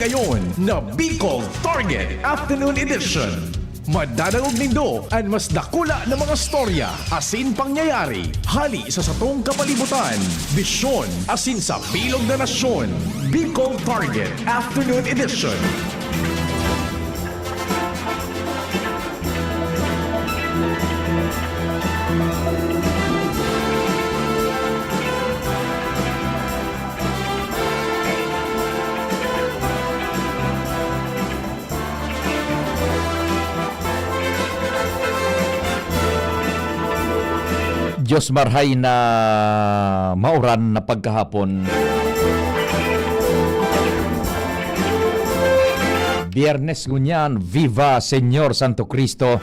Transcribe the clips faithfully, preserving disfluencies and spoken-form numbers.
Ngayon na Bicol Target Afternoon Edition. Madadangog nindo an mas dakula na mga storya asin pangyayari hali sa satong kapalibutan, bisyon asin sa bilog na nasyon. Bicol Target Afternoon Edition. Diyos marhay na mauran na pagkahapon. Biyernes ngunyan, Viva Señor Santo Cristo!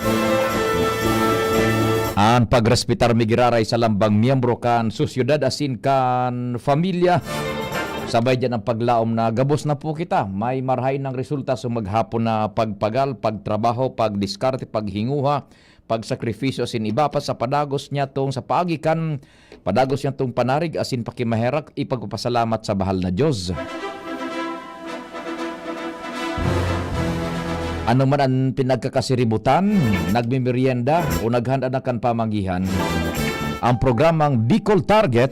An pagrespetar mi giraray sa lambang miyembro kan sosyedad asin kan pamilya. Sabay diyan ang paglaom na gabos na po kita. May marhay nang resulta sa maghapon na pagpagal, pagtrabaho, pagdiskarte, paghinguha, pagsakripisyo asin iba pa sa padagos niya tong sa paagi kan padagos niya tong panarig asin pakimaherak, ipagpapasalamat sa bahal na Dios. Ano man an pinagkakasiributan, nagmemeryenda o naghanda na kan pamanggihan, ang programang Bicol Target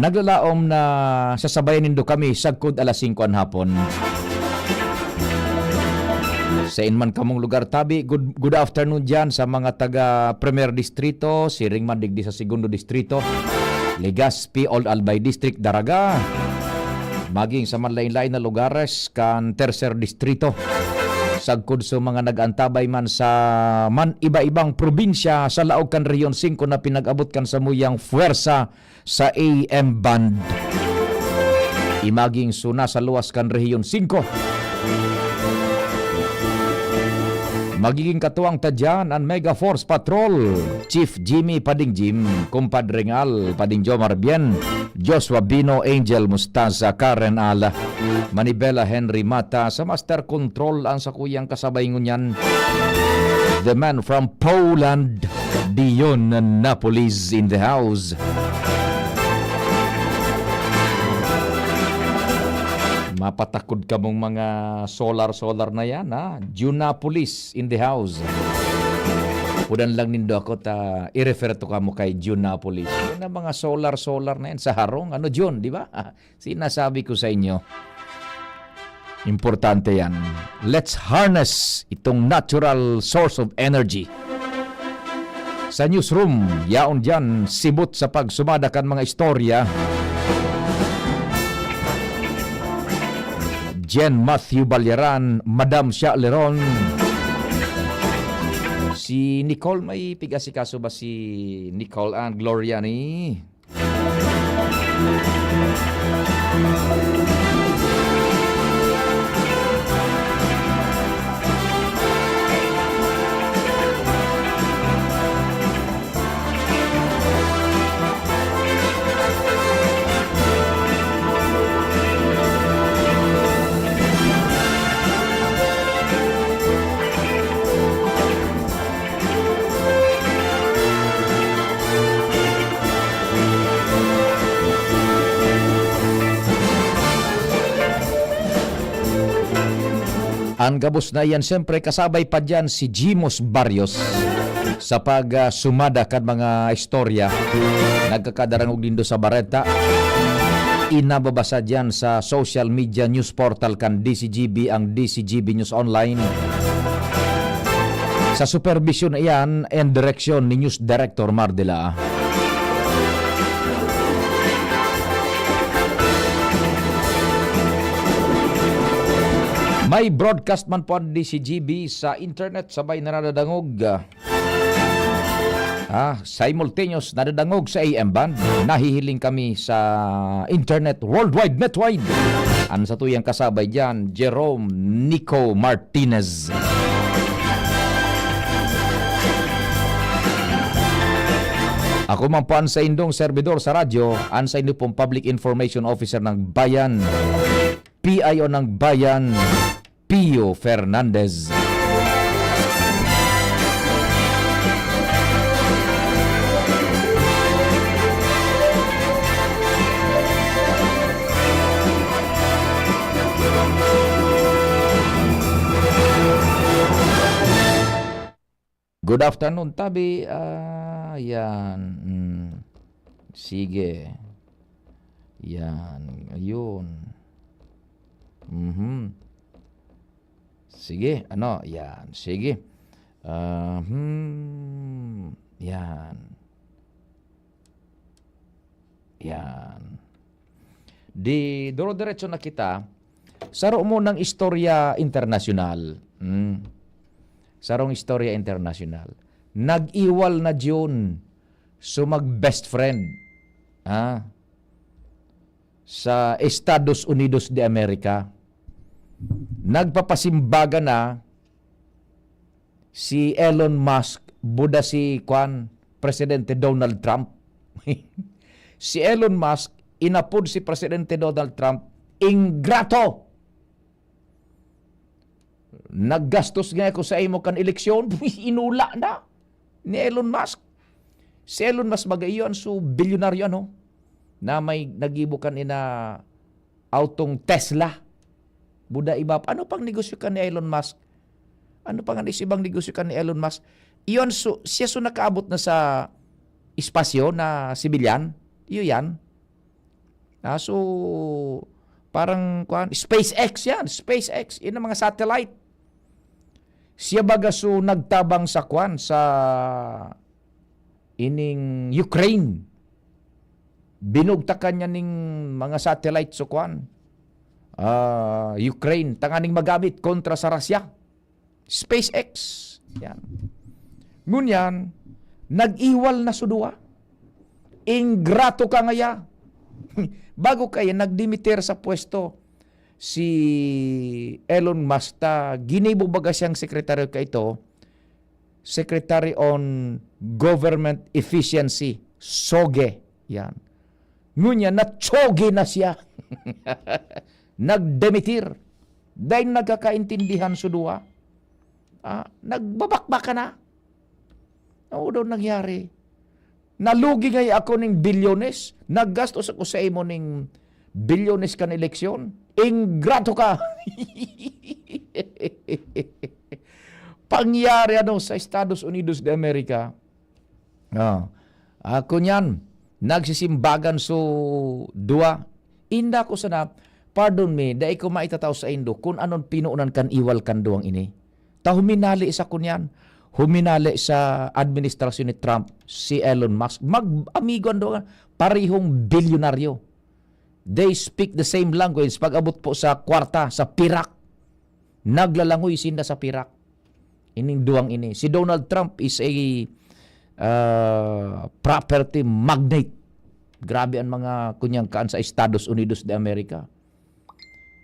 naglalaom na sasabayan nindo kami sagkod alas singko an hapon. Sain man kamong lugar tabi, good, good afternoon diyan sa mga taga Primer Distrito, siring man digdi sa Segundo Distrito, Legazpi, Old Albay District, Daraga, maging sa manlain-lain na lugares kan Tercer Distrito. Sagkod sa mga nag-antabay man sa man iba-ibang probinsya sa laog kan Rehiyon singko na pinag-abot kan samuyang puwersa sa A M band. Imaging suna sa luwas kan Rehiyon singko. Magiging katuwang ta diyan an Mega Force Patrol, Chief Jimmy Padingjim, Kumpadre Ngal Padingjomar Bien, Joshua Bino, Angel Mostaza, Karen Ala, Manibela Henry Mata, sa Master Control ang sakuyang kasabay ngunyan. The man from Poland, Dion Napolis in the house. Mapatakod kamong mga solar-solar na yan, ha? Junapolis in the house. Pudan lang nindo ako ta i-refer to kamo kay Junapolis. Yan ang mga solar-solar na yan sa harong. Ano, Jun, di ba? Sinasabi ko sa inyo, importante yan. Let's harness itong natural source of energy. Sa newsroom, yaon diyan, sibot sa pagsumada kan mga istorya. Jen Matthew Balyaran, Madam Sha Leron. Si Nicole, may pigasikaso ba si Nicole and Gloria ni? An gabos na iyan, siyempre, kasabay pa diyan si Jimos Barrios sa pag, ah, sumada kan mga istorya. Nagkakadarangog nindo sa bareta. Inababasa diyan sa social media news portal kan D C G B, ang D C G B News Online. Sa superbisyon iyan and direksyon ni News Director Mar de la. May broadcast man po ang D C G B sa internet, sabay na nadadangog. Ah, simultaneous, nadadangog sa A M band. Nahihiling kami sa internet, worldwide, netwide. Ang satuyang kasabay diyan, Jerome Nico Martinez. Ako man po ang saindong serbidor sa radyo, ang saindo pong Public Information Officer ng Bayan, P I O ng Bayan, Pio Fernandez. Good afternoon, tabi. Ah, yan. Mm. Sige. Yan. Ayun. Mhm. Sige, ano, yan. Sige. Ah, hmm. Yan. Yan. Di, duro-diretso na kita. Saro mo ng istorya internasyonal. Hmm. Sarong istorya internasyonal. Nag-iwal na June. So, mag-best friend. Ha? Sa Estados Unidos de America. Nagpapasimbaga na si Elon Musk, buda si, kwan, Presidente Donald Trump. Si Elon Musk, inapod si Presidente Donald Trump, "Ingrato! Naggastos nga ako sa imo kan eleksyon." Inula na ni Elon Musk. Si Elon Musk, baga, iyo an su bilyonaryo, ano, na may nagibo kan ina autong Tesla. Buda iba pa. Ano pang negosyo kan ni Elon Musk? Ano pang anis ibang negosyo kan ni Elon Musk? Iyon, so, siya so nakaabot na sa espasyo na sibilyan. Iyo yan. Ah, so, parang, kwan, SpaceX yan. SpaceX. Yun ang mga satellite. Siya baga so nagtabang sa, kwan, sa ining Ukraine. Binugtakan niya ning mga satellite sa, kwan, ah, Ukraine, tanganing magamit kontra sa Russia. SpaceX. Yan. Ngunyan, nag-iwal na so duwa. Ingrato ka ngaya. Bago kaya, nagdimitir sa pwesto si Elon Musk, ta ginibo baga siyang sekretaryo kaito, Secretary on Government Efficiency, SOGE. Yan. Ngunyan, na-choge na siya. Nagdemitir. Dahil nagkakaintindihan so duwa. Ah, nagbabakbakan na. Ano daw nangyari? Nalugi ngaya ako ning bilyones? Naggastos ako sa imo ning bilyones kan eleksyon? Ingrato ka! Pangyari, ano, sa Estados Unidos de America. Ah, ako niyan, nagsisimbagan so duwa. Inda ko sana, pardon me, dai ko maitatao saindo kun anon pinuunan kan iwal kan duwang ini. Ta huminale sa kunyan, huminale sa administrasyon ni Trump, si Elon Musk. Mag-amigo an duwa, parehong bilyonaryo. They speak the same language. Pag-abot po sa kwarta, sa pirak, naglalangoy sinda sa pirak. Ining duwang ini. Si Donald Trump is a, ah, property magnate. Grabe ang mga kunyang kaan sa Estados Unidos de America.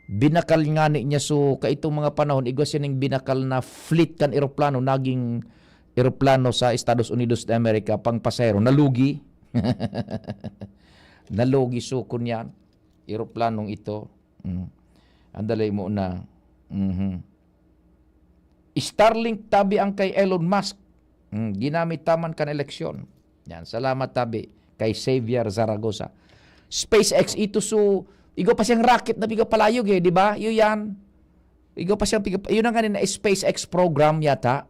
Binakal ngani niya, so, kaitong mga panahon, igwa siya ning binakal na fleet kan eroplano, naging eroplano sa Estados Unidos de America, pang pasahero, nalugi. Nalugi, so, kunyan, eroplanong ito. Mm. Andalay mo na. Mhm. Starlink tabi ang kay Elon Musk. Mm, ginamit taman kan eleksyon. Yan, salamat tabi kay Xavier Zaragoza. SpaceX ito, so, igwa pa siyang rocket na piga palayog eh, di ba? Iyo yan. Igwa pa siyang piga, yun ang kanina, SpaceX program yata.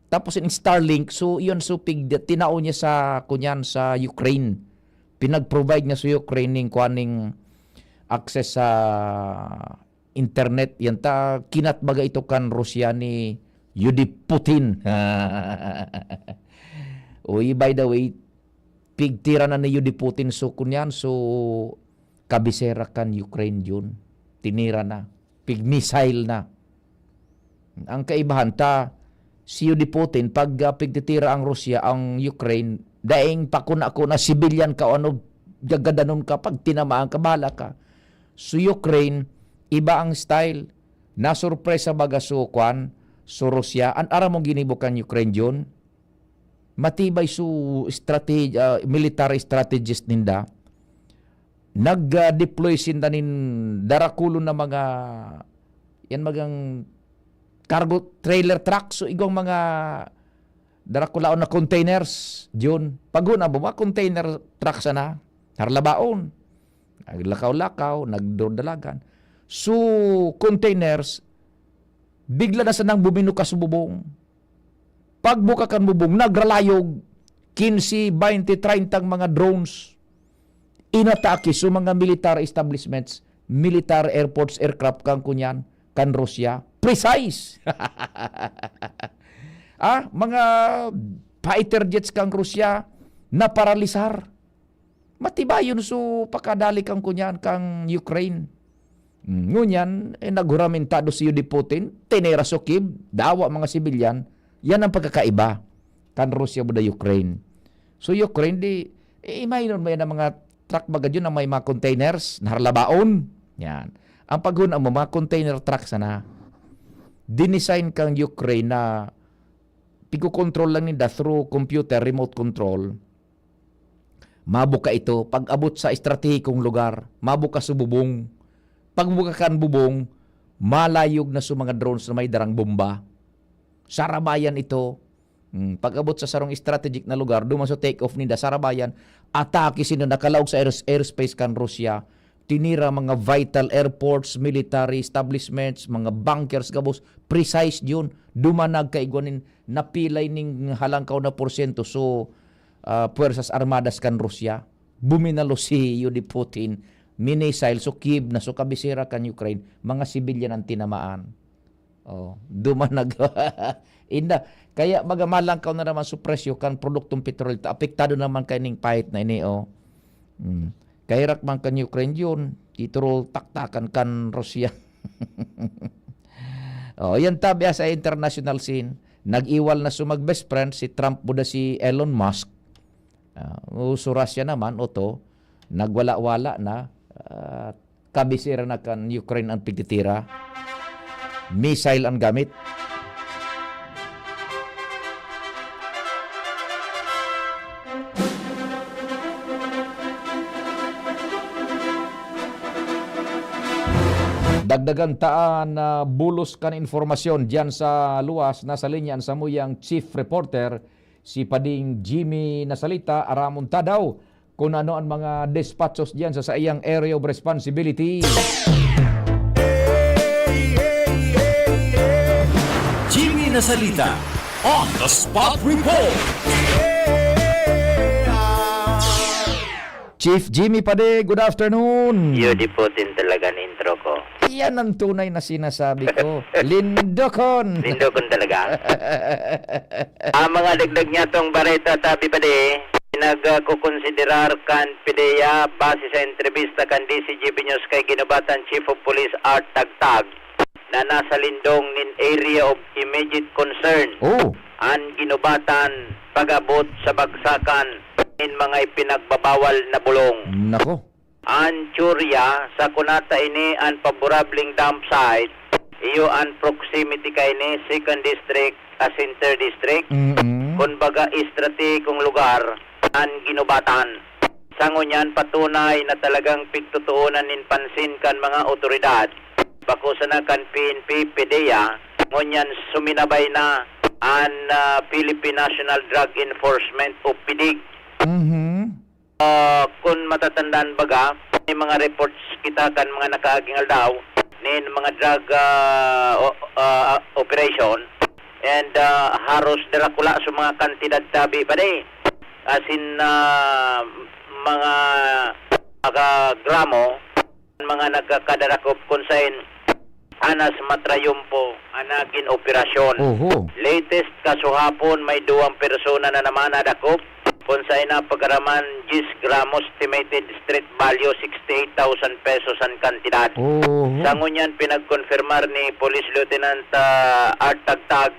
Tapos yung Starlink, so, yun, so, pig, tinao niya sa, kunyan, sa Ukraine. Pinag-provide niya sa Ukraine ning, kuan, ning access sa internet. Yan ta, kinatbaga ito kan Rusya ni Yudi Putin. Uy, by the way, pigtira na ni Yudi Putin, so, kunyan, so, kabisera kan Ukraine yun. Tinira na. Pig-missile na. Ang kaibahan ta, si Yudi Putin, pag, ah, pigtitira ang Rusya, ang Ukraine, daing pakuna-kuna, civilian ka o ano, gagadanon ka, pag tinamaan ka, bahala ka. So, Ukraine, iba ang style. Nasurpresa baga so, kwan, so Rusya. An aram mong ginibo kan Ukraine, Jun? Matibay so strate-, ah, military strategist ninda. Nag, ah, deploy sinda nin darakulon na mga, yan, magang cargo trailer truck. So, igwang mga darakulaon na containers, Jun. Paghuna mo, mga container truck sana. Harlabaon. Naglakaw-lakaw, nagdodalagan. So, containers, bigla na sanang buminuka sa bubong. Pagbuka kan bubong, nagralayog, quince, baynte, treyntang mga drones. Inatake sa mga military establishments, military airports, aircraft kan kunyan, kan Rusya. Precise! Ah, mga fighter jets kan Rusya, naparalisar. Matibayon so pakadali kan kunyan kan Ukraine. Mm, ngunyan, eh, naghuramentado si Yudi Putin, tinira so Kyiv, dawa mga sibilyan. Yan ang pagkakaiba kan Rusya buda Ukraine. So Ukraine, di, eh, imagine mo yan ang mga truck baga dyan na may mga containers, naharlabaon. Yan. Ang paghuna mo, mga container truck sana. Dinesign kang Ukraine na pigkokontrol lang ninda through computer, remote control. Mabuka ito, pag-abot sa estratehikong lugar, mabuka sa bubong. Pagbuka kan bubong, malayog na sa mga drones na may darang bomba. Sarabayan ito. Hmm, pag-abot sa sarong strategic na lugar, duman sa take-off ninda, sarabayan, atake sinda, nakalaog sa airs-, airspace kan Rusya, tinira mga vital airports, military establishments, mga bunkers, gabos, precise yun. Duman nagkaigwa nin napilay ning halangkaw na porsyento. So, ah, Puwersas Armadas kan Rusya, buminalo si Yudi Putin, minissile, so Kyiv na, so kabisera kan Ukraine, mga sibilyan ang tinamaan. Oh, duman nag-, inda. Kaya baga malangkaw na naman so presyo kan produktong petrol, apektado naman kaining pahit na ini, oh. Mm. Kaherak man kan Ukraine yun, tituro taktakan kan Rusya. Oh, yan tabi sa international scene. Nag-iwal na so mag-best friend si Trump buda si Elon Musk. Ah, o so Russia naman, oto, nagwala-wala na, ah, kabisera na kan Ukraine ang pigtitira. Missile ang gamit. Dagdagan ta an, ah, bulos kan impormasyon diyan sa luwas. Nasa linya an samuyang chief reporter, si Pading Jimmy Nasalita. Aramon ta daw kun ano an mga despatchos diyan sa saiyang area of responsibility. Jimmy Nasalita on the spot report. Chief Jimmy Pade, good afternoon. Yun, di po din talaga ang intro ko. Yan ang tunay na sinasabi ko. Lindokon. Lindokon talaga. Ang mga dagdag niya tong bareta, tabi pa di, nagkukonsiderar kan PDEA base sa entrevista kan D C G B News kay Ginubatan Chief of Police Art Tagtag na nasa lindong nin area of immediate concern Oh. an Ginubatan pag-abot sa bagsakan nin mga ipinagbabawal na bulong. Nako. An teorya, sa kunata ini an paborableng dump site, iyo an proximity kaini second district asin third district. Mm-mm. Kun baga, estratehikong lugar an Ginubatan. Sa ngunyan, patunay na talagang pigtutoonan nin pansin kan mga awtoridad, bako sana kan P N P, PDEA, ngunyan suminabay na an, ah, Philippine National Drug Enforcement o PDEG. Mhm. Ah, kun matatandaan baga, may mga reports kita kan mga nakaaging aldaw nin mga drug, ah, o-, ah, operation, and, ah, haros darakula sa mga kantidad tabi pa di. As in, ah, mga, mga gramo, mga nagkakadarakop kun saen anas matrayumpo an nagin operasyon. Oho. Latest kasuhapon, may duwang persona na naman nadakop, kun saen napagaraman diyes gramo, estimated street value sixty-eight thousand pesos an kantidad. Oho. Sa ngunyan, pinagkonfirmar ni Police Lieutenant, ah, Art Tagtag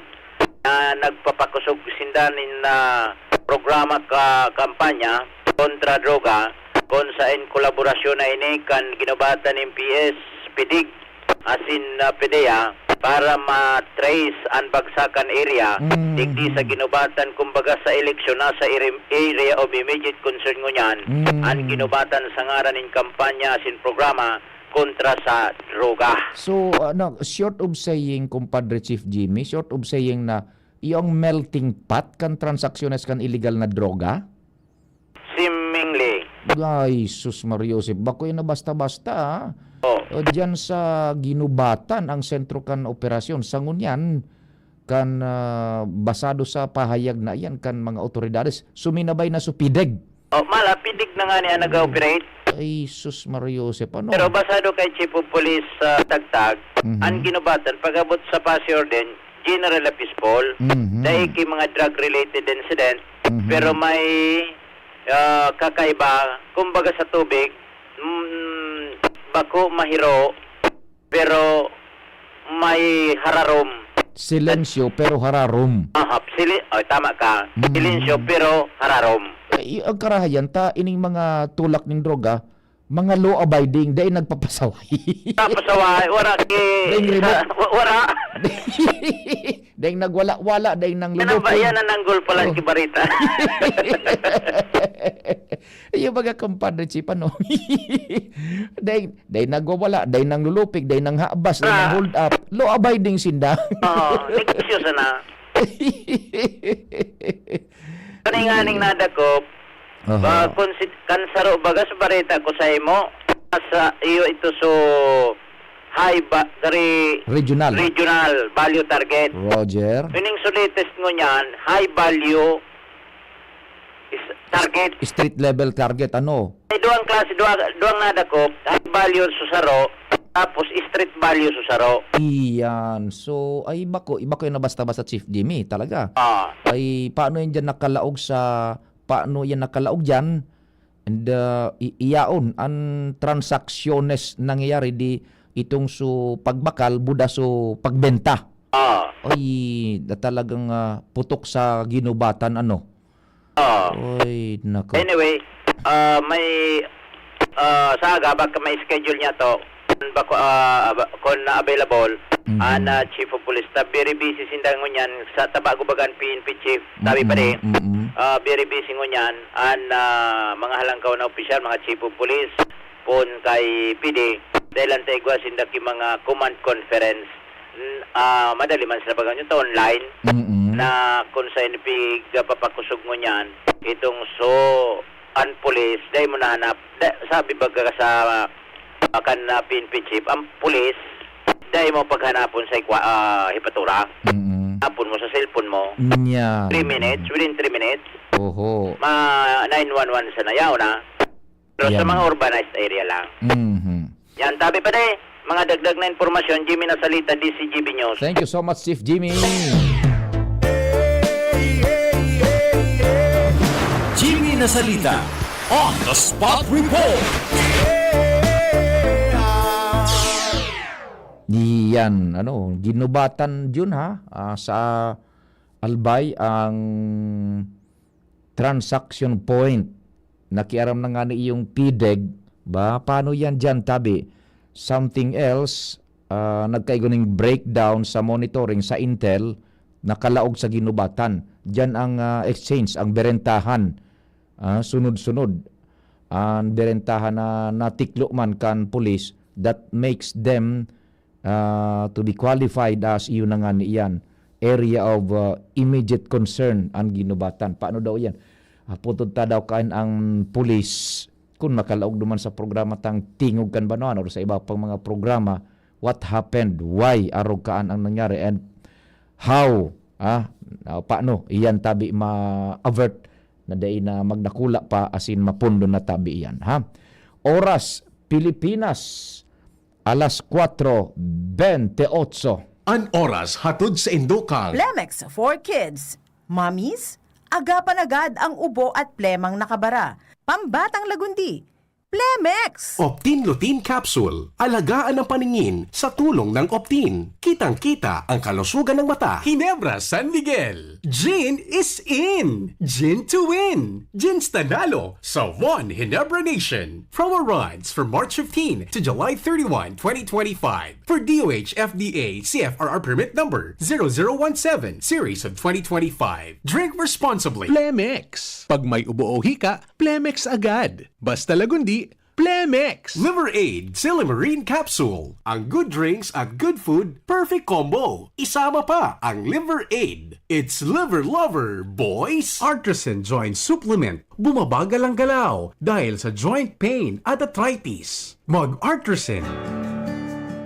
na nagpapakosog sinda nin, ah, programa ka kampanya kontra droga, kun saen kolaborasyon na ini kan ginubatan nin P S, PDEG, asin, ah, PDEA para ma-trace an bagsakan area, Mm. digdi sa ginubatan, kumbaga, sa eleksyon na sa iri-, area of immediate concern ngunyan, Mm. an ginubatan sa ngaran nin kampanya asin programa kontra sa droga. So, ano, short of saying, Compadre Chief Jimmy, short of saying na iyo ang melting pot kan transaksyones kan iligal na droga? Seemingly. Ay, sus, Mario Joseph, bako yan na basta-basta, ah. Oh. O, diyan sa Ginubatan ang sentro kan operasyon. Sa ngunyan, kan, ah, basado sa pahayag na iyan kan mga awtoridades, suminabay na su PDEG. Oh, mala, PDEG na nga ni ang nag-ooperate. Ay, sus, Mario Joseph, ano? Pero basado kay Chief of Police sa Tagtag, Mhm. ang ginubatan, pag-abot sa Pasi Orden, general na peaceful, Mhm. dahil kay mga drug-related incident, Mhm. pero may, ah, kakaiba, kumbaga sa tubig, mm, bako mahiro, pero may hararom. Silensyo, pero hararom. Aha, sili-, oh, tama ka. Mm. Silensyo, pero hararom. Ay, ang karahayan ta, ining mga tulak ning droga, mga law-abiding, dai nagpapasaway. Tapos sa wa-, wala ki-, Dai rimot. sa, wa-, wala. Dai nagwala-wala, dai nang Yan ang ba, lulupig. yan ang nanggol pala Oh. si Barita. Yung mga kumpadre, Chief, ano? Dai, dai nagwawala, dai nang lulupig, dai nang habas, dai nang Ah. hold up. Law-abiding sinda. Oo, negosyo sana. Kani nga ning nadakop, Aha. ba, kung si, kan saro bagas bareta ko sa imo, sa iyo ito so high ba, dari Regional. regional value target. Roger. Ining so latest ngunyan, high value is target. Street level target, ano? May duwang klase, duwa, duwang nadakop, high value sa saro, tapos street value sa saro. Iyan. So, ay, iba ko, iba ko yung nabasta-basta, Chief Jimmy, talaga. Ah. Ay, paano yan dyan nakalaog sa, paano yan nakalaog dyan? And, uh, i-, iyaon, ang transaksyonnes nangyayari di itong so pagbakal, buda so pagbenta. Ah. Ay, na talagang, ah, putok sa ginubatan, ano? Ah. Oy, nako. Anyway, ah, may, ah, sa aga, baka may schedule niya to. Bako, ah, aba-, kung na-available, Mhm. ah, na chief of police, ta very busy sinda ngunyan sa taba gubagan P N P chief. Sabi pa Mhm, rin, mhm. ah, very busy ngunyan, an, ah, mga halangkaw na opisyal, mga chief of police, pon kay P D, dahil ang taigwa sinda ki mga command conference, n-, ah, madali man sila bagang yun, online, Mm-mm. na kung sa N P G papakusog mo niyan, itong so, ang pulis, dahil mo nahanap, da-, sabi baga sa, ah, kan, ah, P N P chief, ang pulis, dahil mo paghanapon sa ikwa-, ah, hipatura. Mm-mm. Hanapon mo sa cellphone mo. Nya. Three minutes, within three minutes, Oho. ma-, nine one one sa nayaw na. Pero sa Yan. mga urbanized area lang. Mhm. Yan, tabi pa de, mga dagdag na impormasyon, Jimmy Nasalita, D C G B News. Thank you so much, Chief Jimmy. Jimmy Nasalita, on the spot report. Yan, ano, ginubatan yun, ha? Ah, sa Albay, ang transaction point. Nakiaram na nga ni iyong P D E G ba? Paano yan diyan, tabi? Something else, ah, nagkaigo ning breakdown sa monitoring sa Intel, nakalaog sa ginubatan. Diyan ang, ah, exchange, ang berentahan. Ah, sunod-sunod. Ang berentahan na natiklo man kan pulis that makes them ah, to be qualified as iyo na nga ni iyan, area of, ah, immediate concern ang ginubatan. Paano daw iyan? Ah, putod ta daw kain ang pulis, kung makalaog duman sa programa tang Tingog kan Banwaan or sa iba pang mga programa, what happened? Why? Arog kaan ang nangyari? And how? Ah, ah, paano iyan tabi ma-avert na dai na magdakula pa asin mapundo na tabi iyan, ha? Oras, Pilipinas, alas kwatro bente otso. An oras hatod sa Indokang. Plemex for Kids. Mommies, agapan agad ang ubo at plemang nakabara. Pambatang lagundi, Plemex! Optin Lutein Capsule. Alagaan ang paningin sa tulong ng Optin. Kitang-kita ang kalusugan ng mata. Ginebra San Miguel. Gin is in! Gin to win! Gin Stanalo sa One Ginebra Nation. Promo runs from March fifteen to July thirty-one, twenty twenty-five. For D O H F D A C F R R permit number zero zero one seven series of twenty twenty-five. Drink responsibly. Plemex. Pag may ubo o hika, Plemex agad. Basta lagundi, Plemex! Liver Aid Silymarin Capsule. Ang good drinks at good food, perfect combo. Isama pa ang Liver Aid. It's Liver Lover, boys! Artisan Joint Supplement. Bumabagal ang galaw dahil sa joint pain at arthritis. Mag-Artisan.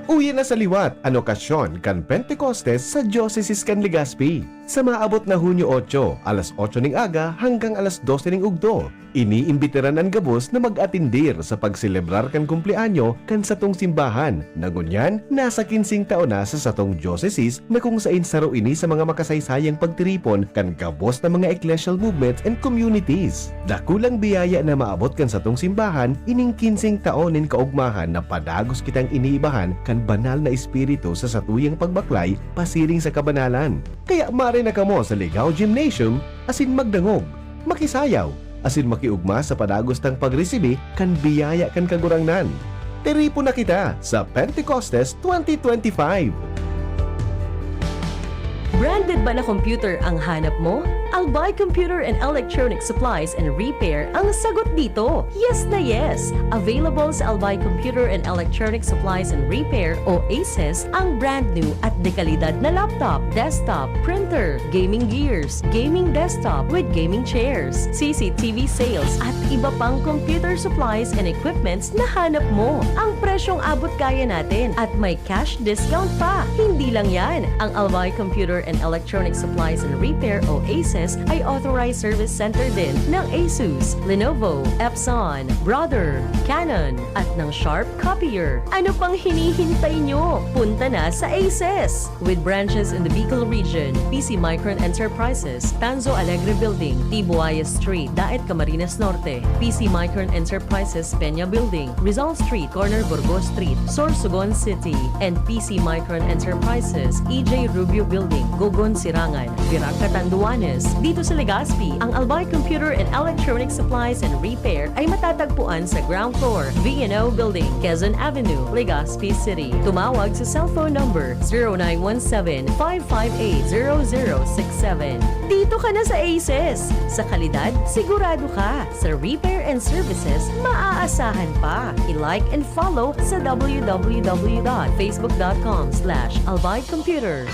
Uya na sa liwat an okasyon kan Pentecostes sa Diocese kan Legazpi. Sa maabot na Hunyo otso, alas otso ning aga hanggang alas dose ning ugto, iniimbitaran an gabos na mag-atendir sa pagselebrar kan kumpleanyo kan satong simbahan, na ngunyan nasa kinseng taon na sa satong diocese, na kung saen saro ini sa mga makasaysayang pagtiripon kan gabos na mga ecclesial movements and communities. Dakulang biyaya na maabot kan satong simbahan ining kinseng taon nin kaogmahan na padagos kitang iniibahan kan Banal na Espiritu sa satuyang pagbaklay pasiring sa kabanalan. Kaya maray na kamo sa Ligao Gymnasium asin magdangog, makisayaw, asin makiugma sa padagos tang pagresibi kan biyaya kan Kagurangnan. Tiripon na kita sa Pentecostes twenty twenty-five! Branded ba na computer ang hanap mo? Albay Computer and Electronic Supplies and Repair ang sagot dito. Yes na yes! Available sa Albay Computer and Electronic Supplies and Repair o ACES ang brand new at dekalidad na laptop, desktop, printer, gaming gears, gaming desktop with gaming chairs, C C T V sales at iba pang computer supplies and equipments na hanap mo. Ang presyong abot kaya natin at may cash discount pa. Hindi lang yan, ang Albay Computer and Electronic Supplies and Repair o ACES ay authorized service center din ng Asus, Lenovo, Epson, Brother, Canon, at ng Sharp Copier. Ano pang hinihintay nyo? Punta na sa ACES! With branches in the Bicol region, P C Micron Enterprises, Tanzo Alegre Building, Tibuaya Street, Daet, Camarines Norte, P C Micron Enterprises, Peña Building, Rizal Street, corner Burgos Street, Sorsogon City, and P C Micron Enterprises, E J Rubio Building, Gogon, Sirangan, Virac, Catanduanes. Dito sa Legazpi, ang Albay Computer and Electronic Supplies and Repair ay matatagpuan sa ground floor, V and O Building, Quezon Avenue, Legazpi City. Tumawag sa cellphone number zero nine one seven, five five eight, zero zero six seven. Dito ka na sa ACES! Sa kalidad, sigurado ka! Sa repair and services, maaasahan pa! I-like and follow sa w w w dot facebook dot com slash albay computer.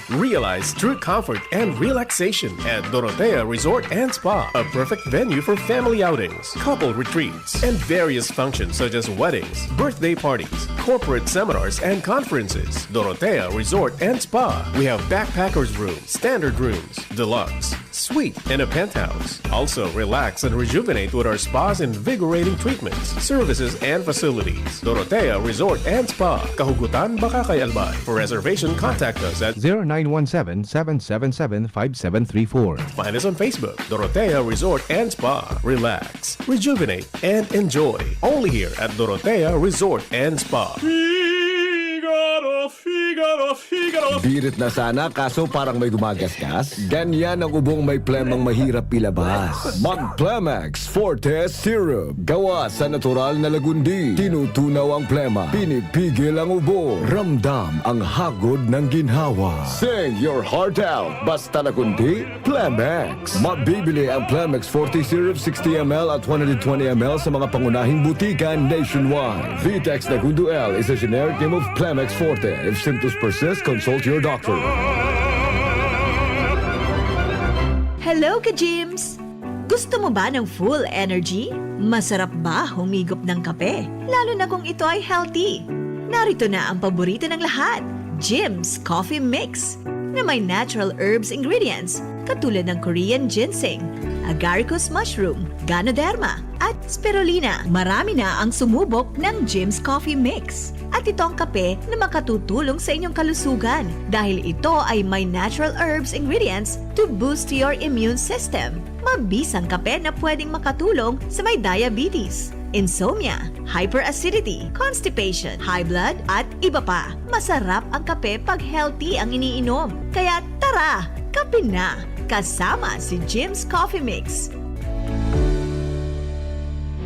Realize true comfort and relaxation at Dorotea Resort and Spa, a perfect venue for family outings, couple retreats, and various functions such as weddings, birthday parties, corporate seminars, and conferences. Dorotea Resort and Spa. We have backpackers room, standard rooms, deluxe, suite, and a penthouse. Also, relax and rejuvenate with our spa's invigorating treatments, services, and facilities. Dorotea Resort and Spa, Kahugutan, Bacacay, Albay. For reservation, contact us at zero nine one seven, seven seven seven, five seven three four. Find us on Facebook, Dorotea Resort and Spa. Relax, rejuvenate, and enjoy. Only here at Dorotea Resort and Spa. Figaro, Figaro, Figaro. Birit na sana kaso parang may gumagasgas. Ganyan ang ubong may plemang mahirap ilabas. Mag Plemex Forte Syrup. Gawa sa natural na lagundi. Tinutunaw ang plema. Pinipigil ang ubo. Ramdam ang hagod ng ginhawa. Sing your heart out. Basta lagundi, Plemex. Mabibili ang Plemex Forte Syrup sixty M L at one hundred twenty M L sa mga pangunahing butika nationwide. Vitex Nagundo L is a generic name of Plemex Forte. If symptoms persist, consult your doctor. Hello, ka-gyms! Gusto mo ba ng full energy? Masarap ba humigop ng kape? Lalo na kung ito ay healthy. Narito na ang paborito ng lahat, Jim's Coffee Mix, na may natural herbs ingredients katulad ng Korean ginseng, agaricus mushroom, ganoderma, at spirulina. Marami na ang sumubok ng Jim's Coffee Mix. At ito ang kape na makatutulong sa inyong kalusugan dahil ito ay may natural herbs ingredients to boost your immune system. Mabisang kape na pwedeng makatulong sa may diabetes, insomnia, hyperacidity, constipation, high blood, at iba pa. Masarap ang kape pag healthy ang iniinom. Kaya tara, kape na! Kasama si Jim's Coffee Mix.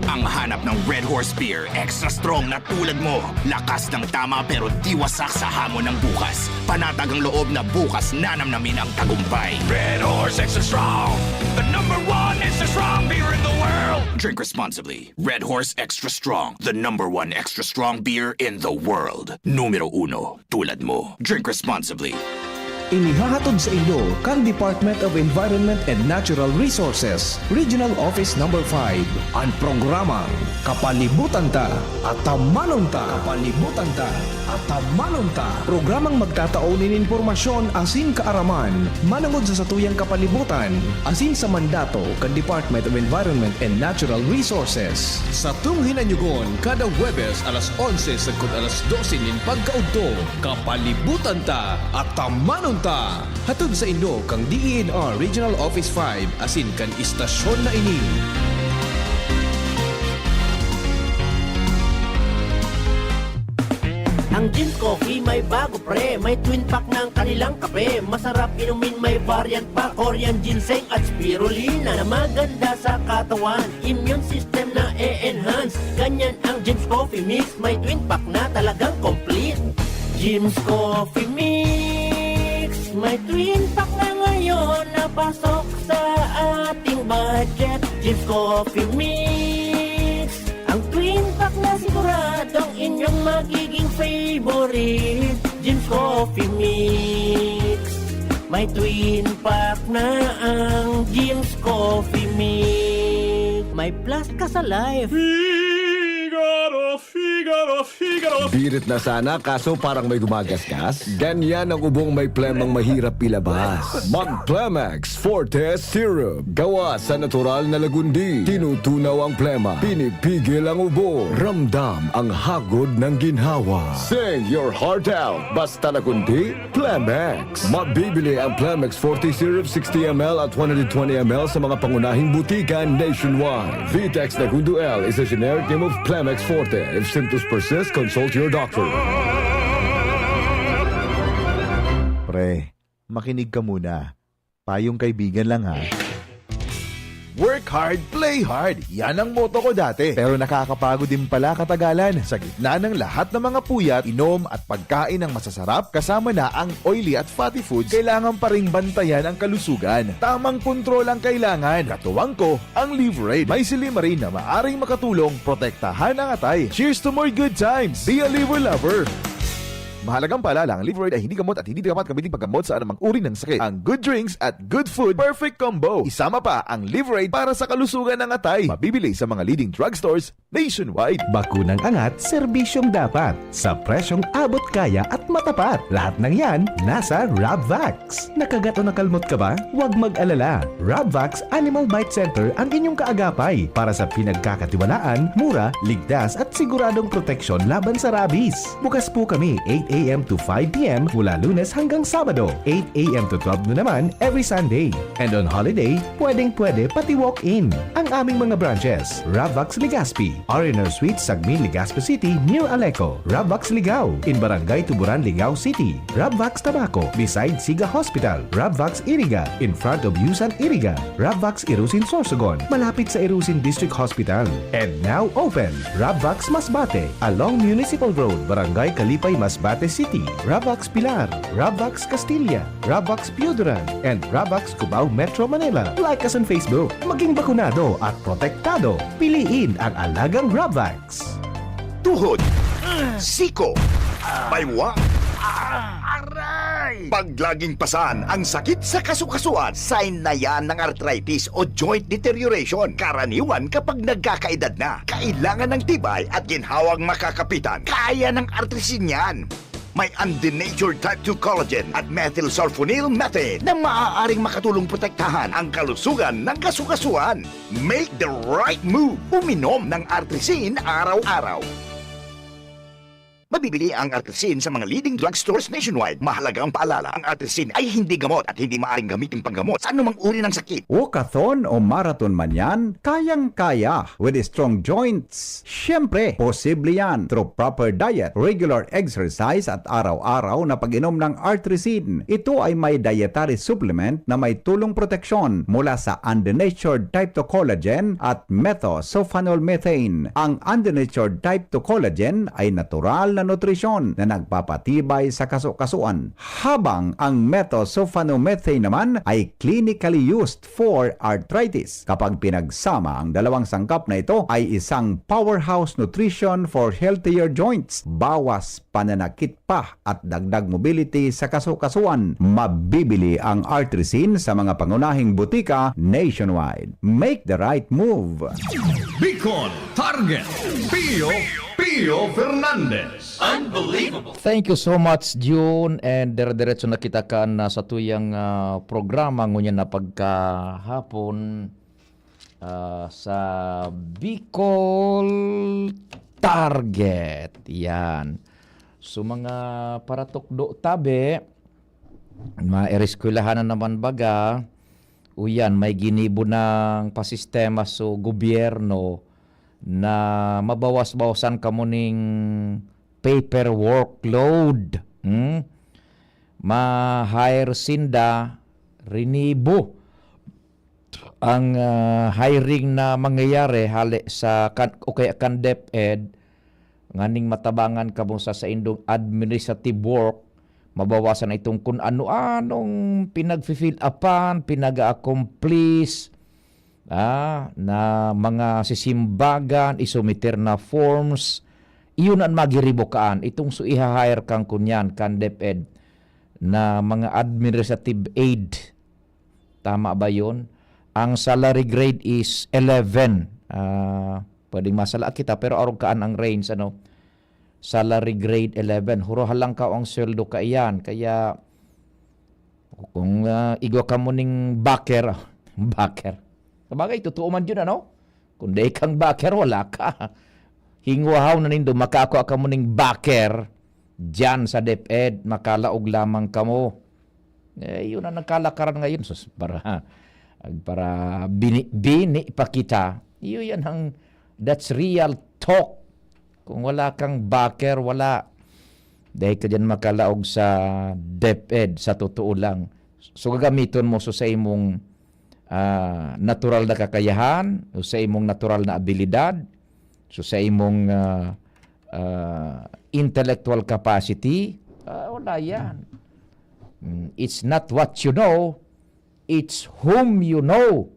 Ang hanap ng Red Horse Beer, extra strong na tulad mo. Lakas ng tama pero di wasak sa hamon ng bukas. Panatag ang loob na bukas nanamnamin ang tagumpay. Red Horse Extra Strong, the number one extra strong beer in the world. Drink responsibly. Red Horse Extra Strong, the number one extra strong beer in the world. Numero uno, tulad mo. Drink responsibly. Inihahatod sa inyo kan Department of Environment and Natural Resources, Regional Office Number five, an programang Kapalibutan Ta, Atamanon Ta. Kapalibutan Ta, Atamanon Ta. Programang magtatao nin impormasyon asin kaaraman manongod sa satuyang kapalibutan asin sa mandato kan Department of Environment and Natural Resources. Satong hinanyugon kada Huwebes alas onse sagkod alas dose nin pagkaudto. Kapalibutan Ta, Atamanon Ta. Hatod sa inyo kan D E N R Regional Office five asin kan istasyon na ini. Ang Jim's Coffee may bago, pre. May twin pack ng kanilang kape. Masarap inumin, may variant pa. Korean ginseng at spirulina na maganda sa katawan. Immune system na e-enhance. Ganyan ang Jim's Coffee Mix. May twin pack na talagang complete. Jim's Coffee Mix. May twin pack na ngayon na pasok sa ating budget. Jim's Coffee Mix. Ang twin pack na siguradong inyong magiging favorite. Jim's Coffee Mix. May twin pack na ang Jim's Coffee Mix. May plus ka sa life. Figaro, Figaro, Figaro. Birit na sana kaso parang may gumagasgas. Ganyan ang ubong may plemang mahirap ilabas. Mag Plemex Forte Syrup. Gawa sa natural na lagundi. Tinutunaw ang plema. Pinipigil ang ubo. Ramdam ang hagod ng ginhawa. Sing your heart out. Basta lagundi, Plemex. Mabibili ang Plemex forty Syrup sixty M L at one hundred twenty M L sa mga pangunahing butika nationwide. Vitex Nagundo L is a generic name of Plemex forty. If symptoms persist, consult your doctor. Pre, makinig ka muna. Payong kaibigan lang ha. Work hard, play hard. Yan ang motto ko dati. Pero nakakapagod din pala katagalan. Sa gitna ng lahat ng mga puyat, inom at pagkain ng masasarap, kasama na ang oily at fatty foods, kailangan pa ring bantayan ang kalusugan. Tamang kontrol ang kailangan. Katuwang ko, ang Liverade. May silimarin na maaring makatulong protektahan ang atay. Cheers to more good times! Be a Liver Lover! Mahalagang paalala, ang Liverade ay hindi gamot at hindi dapat gamitin paggamot sa anumang uri ng sakit. Ang good drinks at good food, perfect combo. Isama pa ang Liverade para sa kalusugan ng atay. Mabibili sa mga leading drugstores nationwide. Bakunang angat, serbisyong dapat, sa presyong abot kaya at matapat. Lahat ng yan, nasa Rabvax. Nakagat o nakalmot ka ba? Huwag mag-alala. Rabvax Animal Bite Center ang inyong kaagapay para sa pinagkakatiwalaan, mura, ligtas at siguradong proteksyon laban sa rabies. Bukas po kami eight a.m. to five p.m. mula Lunes hanggang Sabado, eight a.m. to twelve noon naman every Sunday. And on holiday, pwedeng-pwede pati walk-in. Ang aming mga branches, Ravvax Legazpi, R and R Suites, Sagmin, Legazpi City, near Aleco, Ravvax Ligao, in Barangay Tuburan, Ligao City, Ravvax Tabaco, beside Siga Hospital, Ravvax Iriga, in front of Yusan Iriga, Ravvax Irusin Sorsogon, malapit sa Irusin District Hospital. And now open, Ravvax Masbate, along Municipal Road, Barangay Kalipay, Masbate City, Ravvax Pilar, Ravvax Castilla, Ravvax Pioduran, and Ravvax Cubao, Metro Manila. Like us on Facebook. Maging bakunado at protektado. Piliin ang alagang Ravvax. Tuhod, siko, baywa, aray! Pag laging pasan ang sakit sa kasukasuan, sign na yan ng arthritis o joint deterioration. Karaniwan kapag nagkakaedad na, kailangan ng tibay at ginhawang makakapitan. Kaya ng artrisin yan. May undenatured type two collagen at methylsulfonyl methane na maaaring makatulong protektahan ang kalusugan ng kasukasuan. Make the right move. Uminom ng Artrisin araw-araw. Mabibili ang Artrisin sa mga leading drugstores nationwide. Mahalagang paalala, ang Artrisin ay hindi gamot at hindi maaaring gamitin panggamot sa anumang uri ng sakit. Walkathon o marathon man yan, kayang-kaya with strong joints. Siyempre, posible yan through proper diet, regular exercise at araw-araw na pag-inom ng Artrisin. Ito ay may dietary supplement na may tulong proteksyon mula sa undenatured type two collagen at methylsulfonyl methane. Ang undenatured type two collagen ay natural na nutrisyon na nagpapatibay sa kaso-kasuan, habang ang methylsulfonomethane naman ay clinically used for arthritis. Kapag pinagsama ang dalawang sangkap na ito, ay isang powerhouse nutrition for healthier joints, bawas pananakit pa at dagdag mobility sa kaso-kasuan. Mabibili ang Artrisin sa mga pangunahing butika nationwide. Make the right move! Bicol Target, Pio, Pio Fernandez. Unbelievable. Thank you so much, June. And dire-diretso na kita kan, ah, sa tuyang, ah, programa ngunyan na pagkahapon, ah, sa Bicol Target. Yan. So, mga paratukdo tabi, maereskwelahan na naman baga, o yan, may ginibo ng pasistema so gobyerno na mabawas-bawasan kamo ning paper workload. Hmm? Ma-hire sinda, rinibo ang, ah, hiring na mangyayari hale sa kan-, o kaya kan DepEd, nganing matabangan kamo sa saindong administrative work, mabawasan na itong kun ano-anong pinagfi-fill upan, pinag-a-accomplish, ah, na mga sisimbagan, isumiter na forms, iyon an magiribo kaan. Itong so iha-hire kang kunyan, kan DepEd, na mga administrative aid. Tama ba yun? Ang salary grade is eleven. Ah, pwedeng masala kita, pero arog kaan ang range, ano? Salary grade eleven. Hurohan lang ka ang sweldo kaiyan. Kaya, kung, ah, igwa ka mo ning backer, backer. Sabagay, totoo man yun, ano? Kung dai kang backer, wala ka. Hingwahaw na nindo, makakua ka mo ning backer, diyan sa DepEd, makalaog lamang kamo. Eh, yun ang nagkalakaran ngayon, sus, para, para bini-, bini pa kita. Iyo yan ang, that's real talk. Kung wala kang backer, wala. Dai ka diyan makalaog sa DepEd, sa totoo lang. So, gagamiton mo so sa imong, ah, natural na kakayahan, o sa imong natural na abilidad, so sa imong, ah, ah, intellectual capacity, ah, wala yan. Mm, it's not what you know, it's whom you know.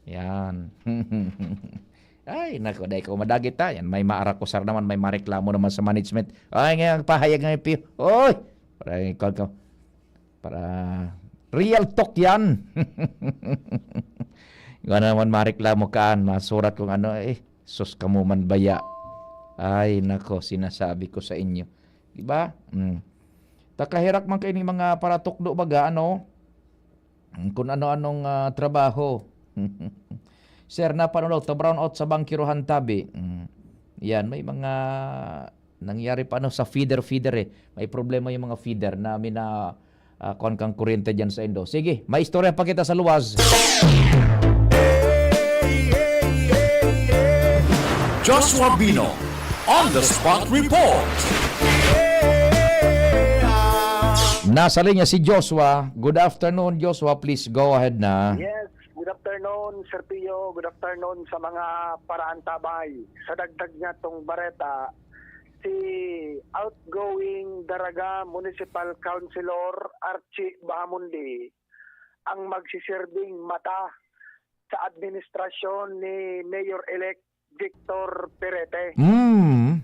Yan. Ay, nako, dai ko madagit, ha. Yan, may maarakusar naman, may mareklamo naman sa management. Ay, ngayon, pahayag nga yung P O. Oy! Para, ikaw, ikaw. Para, real talk yan. Ikaw na naman mareklamo kaan, masurat kung ano, eh, sus, kamo man baya. Ay, nako, sinasabi ko sa inyo. Diba? Mm. Takaherak man kayo ning mga paratukdo baga, ano? Kung ano-anong, ah, trabaho. Sir, napanulog, ta-brownout sa bangkirohan tabi. Mm. Yan, may mga nangyari pa, ano, sa feeder, feeder, eh. May problema yung mga feeder na mina-, ah, kuwan kang kuryente dyan sa Indo. Sige, may istorya pa kita sa luwas. Joshua Bino, on the spot report. Nasa linya si Joshua. Good afternoon, Joshua. Please go ahead na. Yes, good afternoon, Sir Pio. Good afternoon sa mga paraantabay. Sa dagdag niya tong bareta, si outgoing Daraga Municipal Councilor Archie Bahamundi ang magsiserbing mata sa administrasyon ni Mayor-elect Victor Perete. Mm.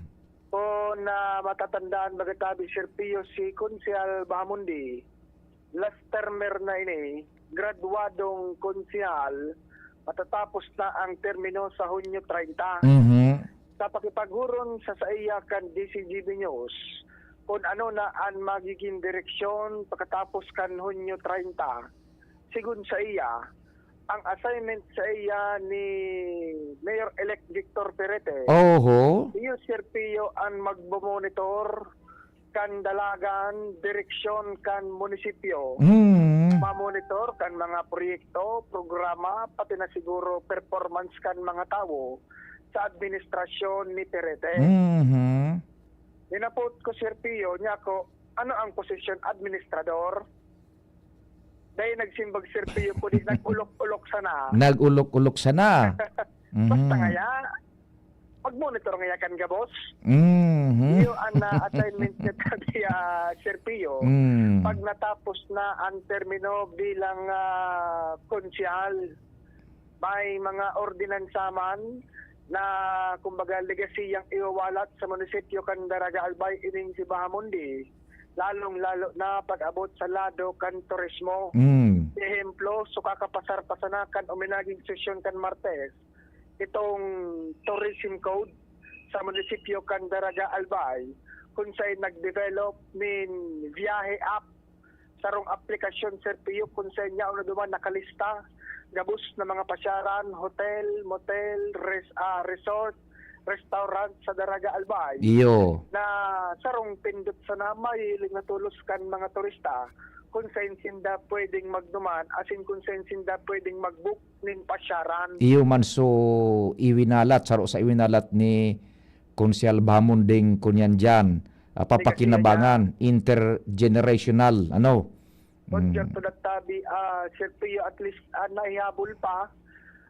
Kung, ah, matatandaan, magatabi, Sir Pio, si Konsehal Bahamundi, last termer na ini, graduadong konsehal, matatapos na ang termino sa Hunyo treinta. Mhm. Sa pakipaghuron sa saiya kan D C G B News, kung ano na an magiging direksyon pagkatapos kan Hunyo treinta, sigon saiya, ang assignment saiya ni Mayor-elect Victor Perete, Oho. iyo, Sir Pio, an magmomonitor kan dalagan, direksyon kan munisipyo, Mm. mamonitor kan mga proyekto, programa, pati na siguro performance kan mga tawo sa administrasyon ni Perete. Mhm. Hinapot ko, Sir Pio, niya ko, ano ang posisyon, administrador? Dahil nagsimbag, Sir Pio, kundi nag-ulok-ulok sana. Nag-ulok-ulok sana. Basta Mhm. kaya, Mag-monitor ngaya kan gabos. Mhm. Iyo an, ah, assignment niya tabi, ah, Sir Pio. Mm. Pag natapos na ang termino bilang, ah, konsehal, may mga ordinansa man na, kumbaga, legasiyang iwawalat sa munisipyo kan Daraga Albay ining si Bahamonde, lalong-lalo na pag-abot sa lado kan turismo. Mm. Ehemplo, so kakapasar pa sana kan uminaging sesyon kan Martes, itong tourism code sa munisipyo kan Daraga Albay, kun saen nag-develop nin Viahe app, sarong aplikasyon, Sir Pio, kun saen yaon na duman nakalista gabos na mga pasyaran, hotel, motel, res-, ah, resort, restaurant sa Daraga Albay. Iyo. Na sarong pindot sana, mahiling na tolos kan mga turista, kun saen sinda pwedeng magduman, asin kun saen sinda pwedeng mag-book nin pasyaran. Iyo man, so, iwinalat, saro sa iwinalat ni Konsehal Bahamonde, kunyan diyan, ah, papakinabangan, intergenerational, ano? Konsehal, mm, to that tabi, ah, Sir Pio, at least, ah, naihabol pa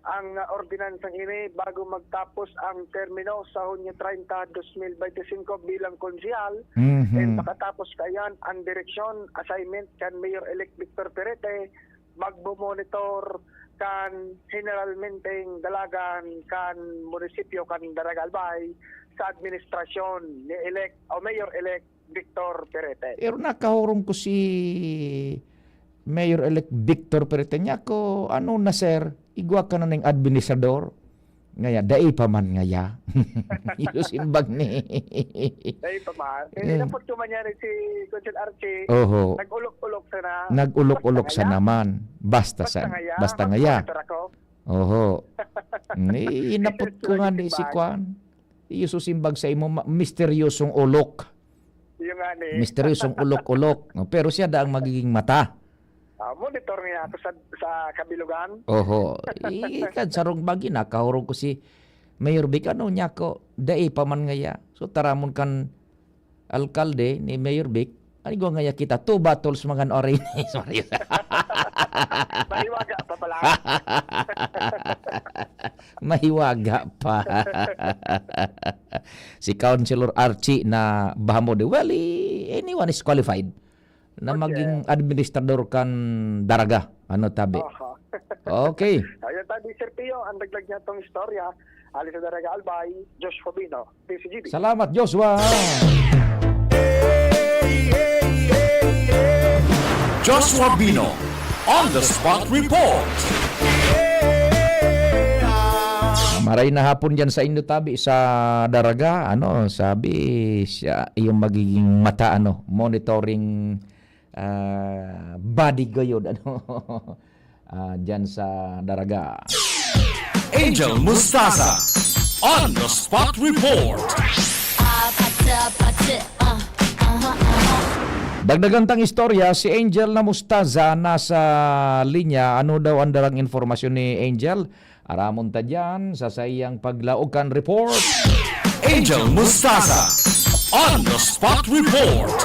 ang, ah, ordinansang ini bago magtapos ang termino sa Hunyo treinta, dos mil bente singko bilang konsehal. Mhm. And pakatapos kaiyan, ang direksyon, assignment kan Mayor-elect Victor Perete, magmo-monitor kan generalmenteng dalagan kan munisipyo kan Daraga Albay sa administrasyon ni elect o Mayor-elect Victor Perete. Pero nakahurong ko si Mayor-elect Victor Perete, nako, ano na, sir, igwa ka na ning administrador? Ngaya, dai pa man ngaya. Iyo simbag ni. Dai pa man. Eh, eh, napot ko man yan si Consul Archie. Oho. Nag-ulok-ulok sana. Nag-ulok-ulok sana man. Basta sa, basta ngaya. Basta ngaya. Mag-monitor ako. Oho. Ni, inapot ko nga ni si Kwan. Iyo susimbag sa imo, ma-, misteryosong ulok. Iyo nga ni. Misteryosong ulok-ulok. No? Pero siya da ang magiging mata. Ah, monitor niya ako sa, sa kabilugan. Oho. Ikad sarong bagi, nakahurong ko si Mayor Vic, ano niya ko, dai pa man ngaya. So, taramon kan alkalde ni Mayor Vic, ano igwa ngaya kita? Two bottles, mga ano, orange. Sorry. Mahiwaga pa pala. Mahiwaga pa. Si Councilor Archie na Bahamonde. Well, eh, anyone is qualified na maging administrador kan Daraga. Ano, tabi? Aha. Okay. Ayun, tabi, Sir Pio, ang dagdag niya tong istorya, ali sa Daraga Albay, Joshua Bino, P C G B. Salamat, Joshua! Joshua Bino, on the spot report. Maray na hapon diyan sa inyo, tabi, sa Daraga. Ano, sabi siya, yung magiging mata, ano, monitoring, ah, body gayod, ano, ah, diyan sa Daraga. Angel Mustaza, on the spot report. Dagdagan tang istorya, si Angel na Mustaza nasa linya. Ano daw ang darang impormasyon ni Angel? Aramon ta diyan sa saiyang paglaog kan report. Angel Mustaza, on the spot report.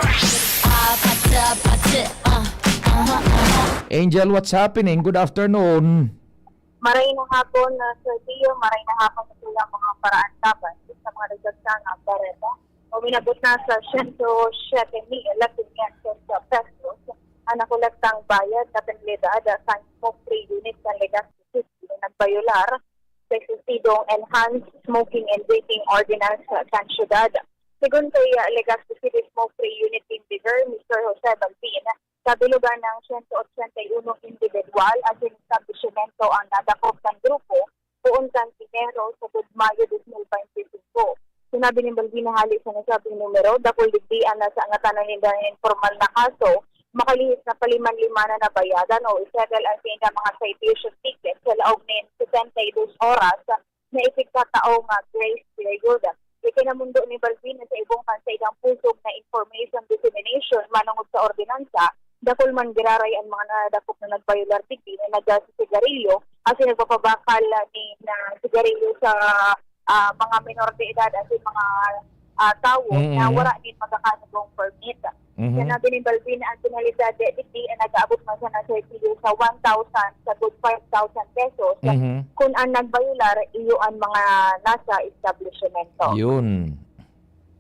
Angel, what's happening? Good afternoon. Maray na hapon, ah, Sir Theo. Maray na hapon sa ilang mga paraantaban sa mga nagsagsanga, bareta. Uminabot na sa siyento siyete mil quinientos pesos ang nakolektang bayad na penalidad sa smoke-free unit sa Legazpi City na nagbayular sa existidong Enhanced Smoking and Drinking Ordinance sa syudad. Segun kay, ah, Legazpi City Smoke-Free Unit Team Leader, Mister Jose Balbin, kabilugan ng siyento otsenta y uno individual asin establisimento ang nadakop kan grupo poon kan Enero sagkod Mayo dos mil bente singko. Sinabi ni Balbin na hali sa nasabing numero, dakul digdi an nasangatan na ninda nin pormal na kaso, makalihis na paliman-limanan na bayadan o i-settle an saindang mga citation ticket sa laog nin setenta y dos oras na ipigtatao nga grace period. Ikinamundo ni Balbin na sa ibong kan saindang pusog na information dissemination manongod sa ordinansa, dakul man giraray an mga nadakop na nagbayular digdi na nagasigarilyo asin nagpapabakal nin, ah, sigarilyo sa, ah, mga menor de edad asin mga ah, tawo na Mm. wala din magkakaibong permit. Mhm. Sinabi ni Balbin, ang penalidad digdi ay nag-aabot man sana sa sa one thousand sa good five thousand pesos. Mhm. Kung ang nagbayular, iyo ang mga nasa establishmento. Yun.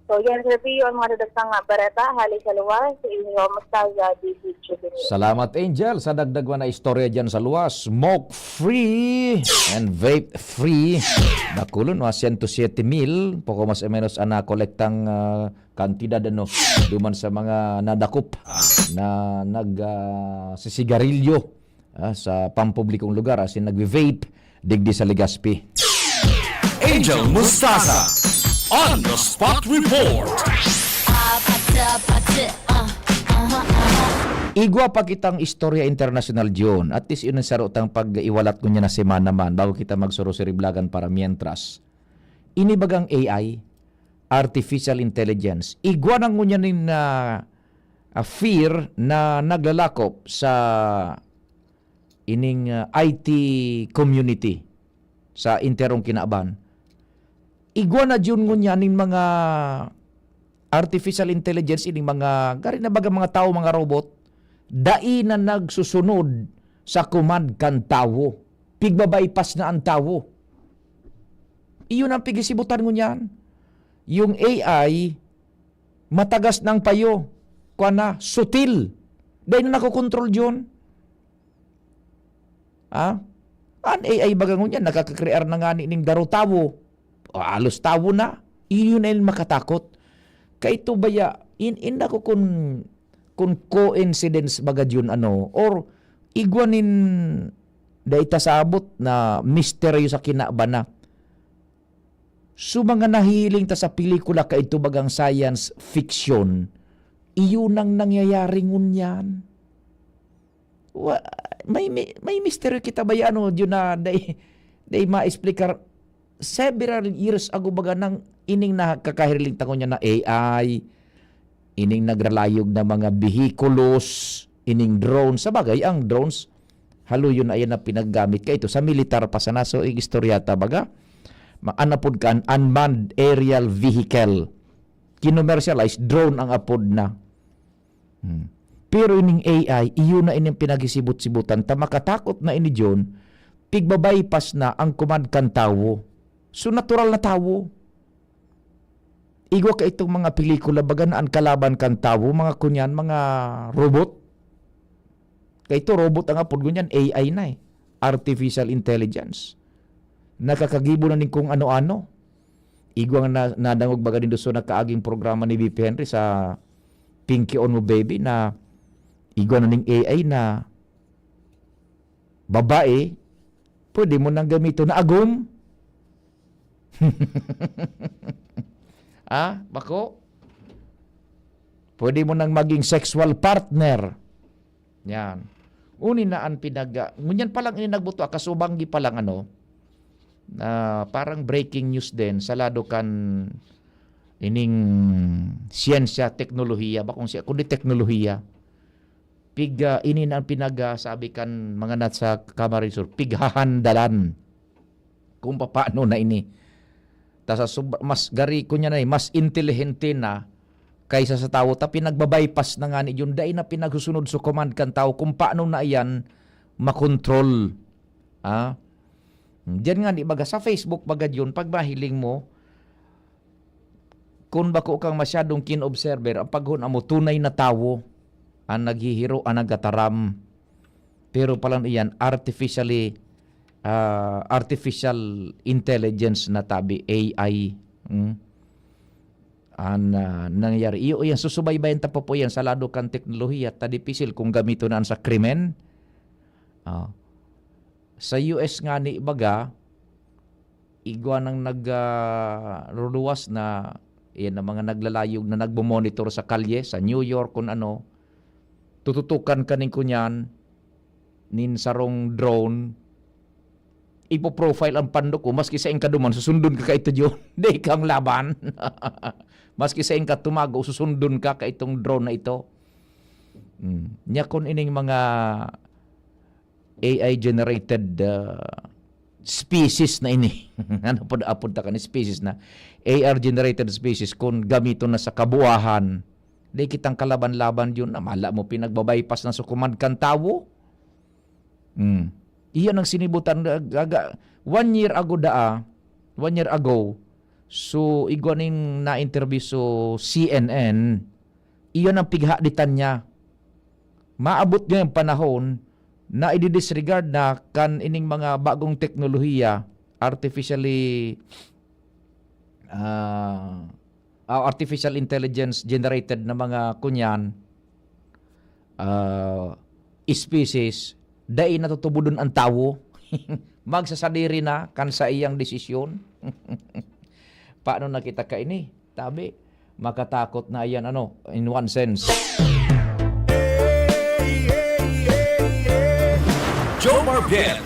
So, yan, Sir Pio, ang mga dadagtang nga bareta, hali sa luwas, sa inyo, Mustaza, D C Juvenile. Salamat, Angel, sa dagdag na istorya dyan sa luwas. Smoke free and vape free. Bakulon, mga siyento siyete mil, poko mas o menos ang nakolektang ah, kantidad ano, duman sa mga nadakop na nag ah, sisigarilyo ah, sa pampublikong lugar, asin nagve-vape digdi sa Legazpi. Angel Mustaza on the spot report. Igwa pa kitang istorya internasyonal, John. At least yun ang saro tang pag-iwalat ko niya na semana man bago kita magsurusiriblagan para mientras. Ini bagang A I, artificial intelligence. Igwa na ngunyan nin ah, ah, fear na naglalakop sa ining ah, I T community sa enterong kinaban. Igwa na jud ngunyan ning mga artificial intelligence, ining mga, gari na baga mga tawo, mga robot, dai na nagsusunod sa command kan tawo. Pigbabypass na ang tawo. Iyon ang pigisibutan ngunyan. Yung A I, matagas ng payo. Kuwan na, sutil. Dai na nakokontrol yun. Ha? An A I baga ngunyan, nakakakrear na nga ning daro tawo. O, alos tawo na. Iyon na yung makatakot. Kaito baya, in, in ako kun, kun coincidence baga yun, ano, or igwa nin dai ta sabot na misteryo sa kinaban na. So, mga nahihiling ta sa pelikula kaito bagang science fiction, iyon ang nangyayari ngunyan. Wa-, may, may, may misteryo kita ba yan, ano, yun na dai, dai ma-explicar. Several years ago baga nang ining nakakahiling ta ngunyan na A I, ining nagralayog na mga behikulos, ining drone. Sa bagay, ang drones, haloy yun na yan na pinaggamit kaito sa militar pa sana. So, igistorya ta baga, ma-, an apod kan unmanned aerial vehicle. Kinomersyalize, drone ang apod na. Hmm. Pero ining A I, iyo na ining pinagisibot-sibutan ta, makatakot na ini, John, pigbabypass na ang command kan tawo. So, natural na tawo. Igwa ka itong mga pelikula, baga na ang kalaban kan tawo, mga kunyan, mga robot. Kaito, robot ang apod ngunyan, A I na eh. Artificial intelligence. Nakakagibo na ning kung ano-ano. Igwa nga na, nadangog baga nindo sa nakaaging programa ni V P Henry sa Pinky on Mo Baby na igwa na ning A I na babae, pwede mo nang gamiton na agom. Ah, bako? Pwede mo nang maging sexual partner. Yan. Uni na an pinag-, ngunyan pa lang ini nagbuto, ah, kasubanggi pa lang, ano, na parang breaking news din sa lado kan ining siyensya, teknolohiya, ba kung siya, kundi teknolohiya. Pig, ah, ini na ang pinag, ah, sabi kan mga nasa Camarines Sur, pighahandalan kung papaano na ini. Ta sa sub-, mas gari ko niya na eh, mas intelihente na kaysa sa tawo. Ta pinagbabypass na nga ni Jun, dai na pinagsusunod sa command kan tawo kung paano na iyan makontrol. Ah? Diyan nga ni baga sa Facebook baga Jun, pag mahiling mo, kung bako kang masyadong keen observer, ang paghuna mo, tunay na tawo ang naghihiro, ang nagataram. Pero palan iyan, artificially, ah, artificial intelligence na tabi, A I. Mm. An, ah, nangyayari. Iyo, iyan, susubaybayan ta pa po iyan sa lado kan teknolohiya, ta dipisil kung gamiton na sa krimen. Ah. Sa U S nga ni baga, igwa nang nag, ah, luluwas na, iyan ang mga naglalayog na nagmo-monitor sa kalye, sa New York, kun ano, tututukan ka nin kunyan, nin sarong drone, ipo-profile ang pandok mo, maski sain ka duman, susundon ka kaito, John. Di kang laban. Maski sain ka tumago, susundon ka kaitong drone na ito. Hmm. Nya kun ining mga A I generated, ah, species na ini. Ano pod apod ta kan species na? A R generated species, kun gamiton na sa kabuahan, di kitang kalaban-laban yun na mala mo pinagbabaypas na sa command kan tawo. Hmm. Iyan ang sinibutan, ga-, ga-, one year ago daa, one year ago, so igwa ning na-interview so C N N, iyan ang pighaditan niya. Maabot ngayong panahon na i-disregard na kan ining mga bagong teknolohiya, artificially, ah, ah, artificial intelligence generated na mga kunyan, ah, species, dai na tutubodon ang tawo. Magsasadiri na kan saiyang desisyon. Paano na kita kaini? Tabi, makatakot na iyan, ano, in one sense. Jomar Biel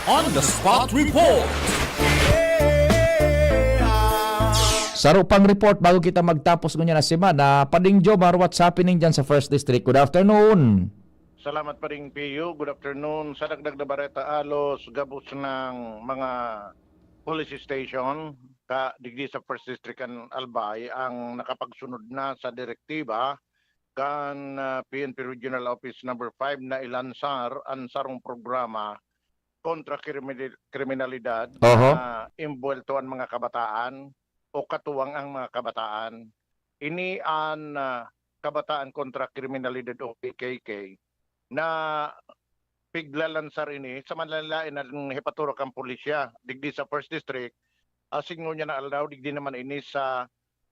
on the spot report. Saro pang report bago kita magtapos ngunyan na semana. Pading Jomar, what's happening dyan sa First District? Good afternoon. Salamat, Pading Pio. Good afternoon. Sa dagdag na bareta, alos gabos ng mga police station ka digdi sa First District kan Albay ang nakapagsunod na sa direktiba kan, ah, P N P Regional Office Number five na ilansar an sarong programa kontra kriminal-, kriminalidad Oho. na imbuwelto an mga kabataan o katuwang ang mga kabataan. Ini an, ah, Kabataan Kontra Kriminalidad o K K K na piglalansar ini sa manlalain na hepatura kan pulisya digdi sa First District, asin ngunyan na aldaw digdi naman ini sa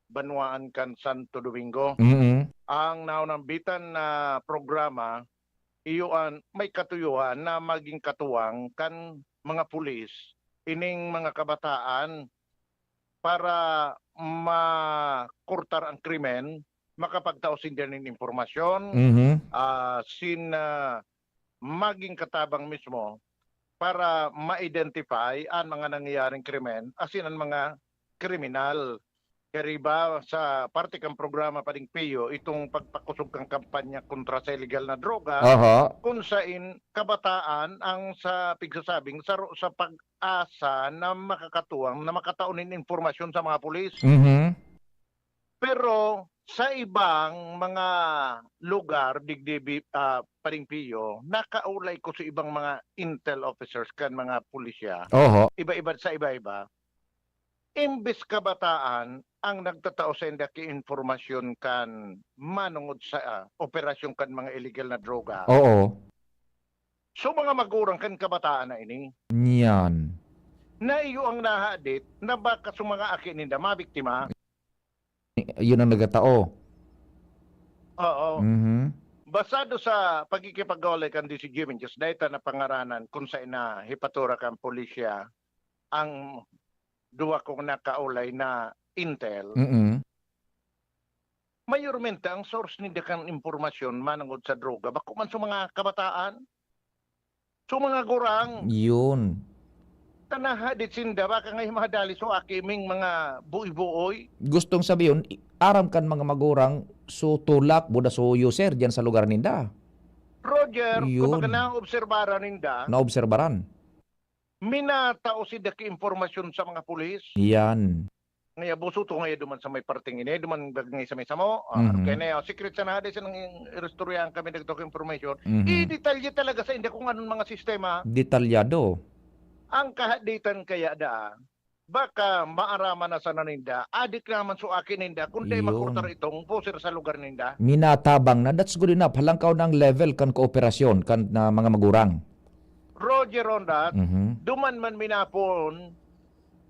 banwaan kan Santo Domingo. Mm-mm. Ang naunambitan na programa, iyo an may katuyohan na maging katuwang kan mga pulis ining mga kabataan para makurtar ang krimen, makapagtao sinda nin impormasyon, Mhm. ah, sin, ah, maging katabang mismo para ma-identify an mga nangyayaring krimen asin an mga kriminal. Kaya riba sa parte kan programa, Pading Pio, itong pagpakusog kan kampanya kontra sa illegal na droga, Aha. kung sain kabataan ang sa pigsasabing saro sa pag-asa na makakatuwang na makatao nin impormasyon sa mga pulis. Mhm. Pero sa ibang mga lugar, digdi, ah, Pading Pio, nakaulay ko sa ibang mga intel officers kan mga pulisya. Oho. Iba-iba sa iba-iba. Imbes kabataan ang nagtatao sa inda ki impormasyon kan manongod sa, ah, operasyon kan mga illegal na droga. Oo. So, mga magurang kan kabataan na ini. Niyan. Na iyo ang nahadit na baka sa mga aki ninda mabiktima. Yun ang nagatao. Oo. Mhm. Basado sa pagkikipag-awlay kan D C Jimmy Diyos, dahil na pangaranan kung sa ina hipatura kan pulisya ang duwa kong nakaulay na intel. Mm-mm. Mayormente ang source ninda kan impormasyon manangod sa droga, bako man sa mga kabataan, sa mga gurang. Yun. Tanaha dit sinda, baka nga mahadali so aki ming mga buoy-buoy. Gustong sabihin, i- aram kan mga magurang, so tulak, buda so user dyan sa lugar ninda. Roger, Yun. Kumbaga naobserbaran ninda, Naobserbaran. Minatao sinda ki impormasyon sa mga pulis. Yan. Ngaya buso to ngaya duman sa may parting ini, duman gagngay sa may samo. Ah, Mhm. Kaya na yun, secret sa nahadi sa nang iristoryahan kami nagtok information. Mhm. I-detalye talaga sa inda kung anong mga sistema. Detalyado. Ang kahaditan kaya da, baka maaraman na sana ninda, adik naman so akin ninda, kung di Yun. makurtar itong pusir sa lugar ninda. Minatabang na, that's good enough. Halangkaw ng level kan kooperasyon kan na mga magurang. Roger on that, Mhm. duman man minapon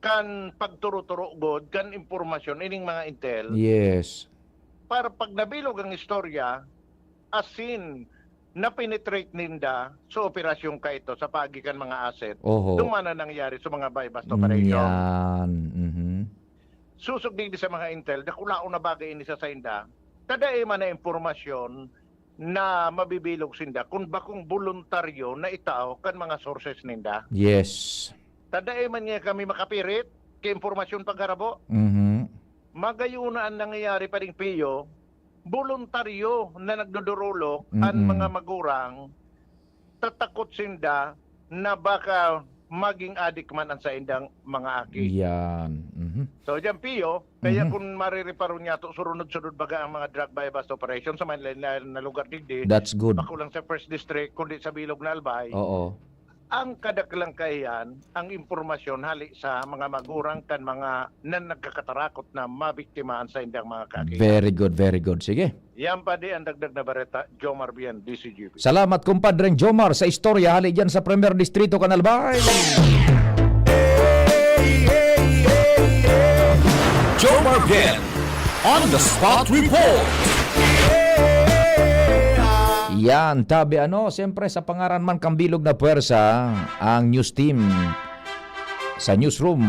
kan pagturo-turo god kan impormasyon ining mga intel Yes. para pag nabilog ang istorya, asin na-penetrate ninda sa operasyon ka ito sa paagi kan mga asset. Oho. Duman na nangyari sa mga buy-bust operation. Yan. Mhm. Susog digdi sa mga intel, dakulaon na bagay ini sa sainda. Tadai man na impormasyon na mabibilog sinda kung bakong boluntaryo na itao kan mga sources ninda. Yes. Tadai man nga kami makapirit kay impormasyon pagharabo. Mhm. Magayon na ang nangyayari pa rin, Pio, boluntaryo na nagdodorolok an Mm-mm. mga magurang, tatakot sinda na baka maging adik man ang saindang mga aki. Yan. Mhm. So, diyan, Pio, kaya Mhm. kung marireparo niya to, surunod-sunod baga ang mga drug buy-bust operation sa mga na, na lugar digdi, That's good. bako lang sa First District, kundi sa Bilog na Albay. Oo. Ang kadaklang kaiyan, ang impormasyon hali sa mga magurang kan mga nan nagkakatarakot na mabiktima ang saindang mga kaaki. Very good, very good. Sige. Yan pa di ang dagdag na bareta, Jomar Bien, D C G B. Salamat, kumpadreng Jomar, sa istorya hali dyan sa Premier Distrito, kan Albay. Jomar Bien on the spot report. Yan, tabi ano, siyempre sa pangaran man kan Bilog na Pwersa, ang news team sa newsroom,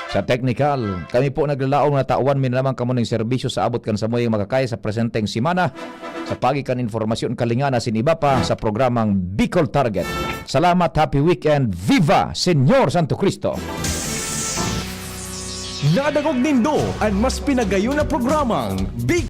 sa technical. Kami po naglalaom na tawan mi na naman kamo ning serbisyo sa abot kan samuyang makakaya sa presenteng semana. Sa pagi kan informasyon, kalingan asin iba pa sa programang Bicol Target. Salamat, happy weekend, viva Señor Santo Cristo! Nadangog nindo an mas pinagayon na programang Big